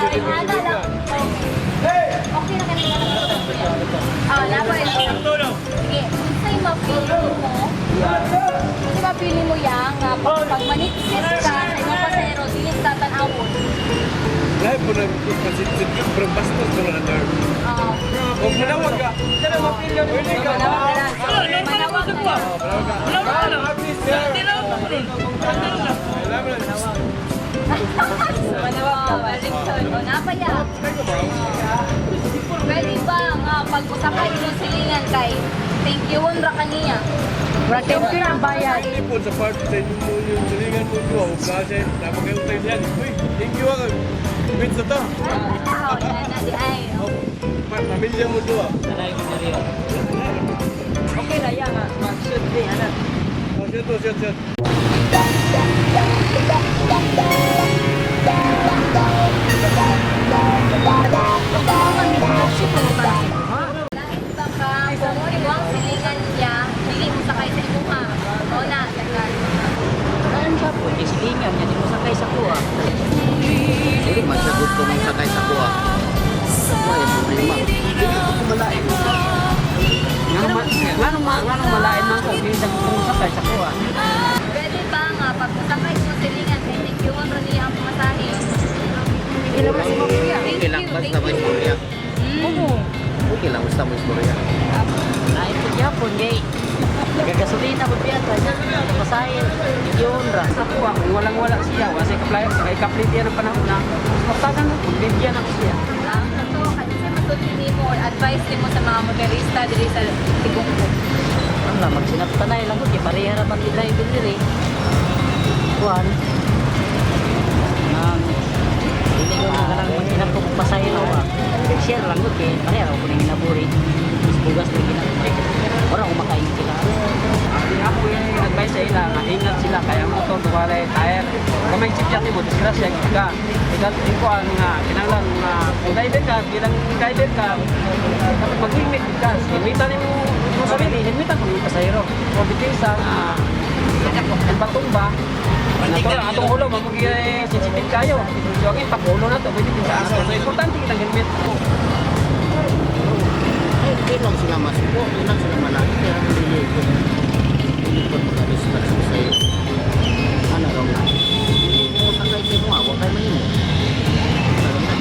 Ay, ana lang. Okay na kanina na. Ah, laban. Sige, unsay mapili mo? Unsay mapili mo yang nga pag manitsit ka sa imong pasahero, dili ka tan-awon? Lahat po nang pasitsit ko, pero bastos ko na term. Oo. Kung manawag ka, pwede ka. Manawag ka lang. Manawag ka lang. Manawag ka. Manawag ka. Very good. O, napaya. Pwede ba nga pag usakay imong silingan kay thank you ra kaniya? Murag thank you na bayad. Hindi po sa part sa inyo mo yung silingan mo ito. Huwag ka siya, napakayutay siya. Uy, thank you ako. Wait sa to. Oo, na di ay. Pamilya mo ito ah. Okay na yan, mag-shoot din, anak. Oh, shoot to, shoot, shoot. Lain ba ka kung imong silingan niya, dili mo sakay sa imuha? O na, dagan. Saan siya po? Di silingan niya, di mo sakay sa kuha. Dili man siya good kung sakay sa kuha. Wala yung problema. Dili ko kumalain. Nga nung malain man ko, di sa kung sakay sa kuha. Pwede ba nga pag usakay mo silingan kay thank you ra niya ang pamasahe? Thank Okay lang, you, basta thank may you. istorya. Mm. Okay lang, basta may istorya. Lain po gyapon, gay. Nagagasolina po biyata, masahe, yun ra. Sa kuha, kung walang-wala siya, wala siya kaplayan, sa kay kaplit yan ang panahon na, magtagan ko, bibigyan ako siya. Ang kato, kasi masulti nimo or advice nimo sa mga motorista diri sa Tigungko? Ano lang, magsinaptanay lang ko, di pareha raman di driving diri. Kuan. Nang, hindi ko na lang magsinap ko pasahero ba. Share lang ko, kay pareha ko ning ginaburi. Mas bugas na ginaburi. Ora ko makain sila. Ako yung advice sa ila nga ingat sila kaya ang motor duwalay tire. Kung may chip yan mo disgrasya gid ka. Ikat iko ang nga kinahanglan nga kung driver ka bilang driver ka dapat mag-helmet gid ka. Helmetan nimo mo sarili, helmetan ko yung pasahero. O bitisa nga ang patumba. Natural, atong ulo, mamugi sensitive kayo. So, ang impact, ulo na to, pwede din sa ato. So, importante kitang helmet. Ay, okay lang sila masuko, okay lang sila malain. Kaya dili ko dili ko mag-respect sa sa'yo. Ano raw na? Dili mo sakay sa imo, wa kay mahimo. Ano na?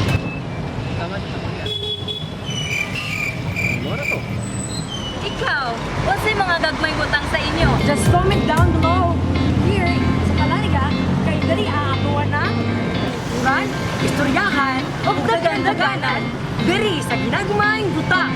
Tama siya sa Mura to. Ikaw, unsay mga gagmay butang sa inyo? Just comment down below. Here sa Palariga, kay dali aatuan na kulturan, istoryahan, ug dagan-daganan diri sa ginagmayng butang.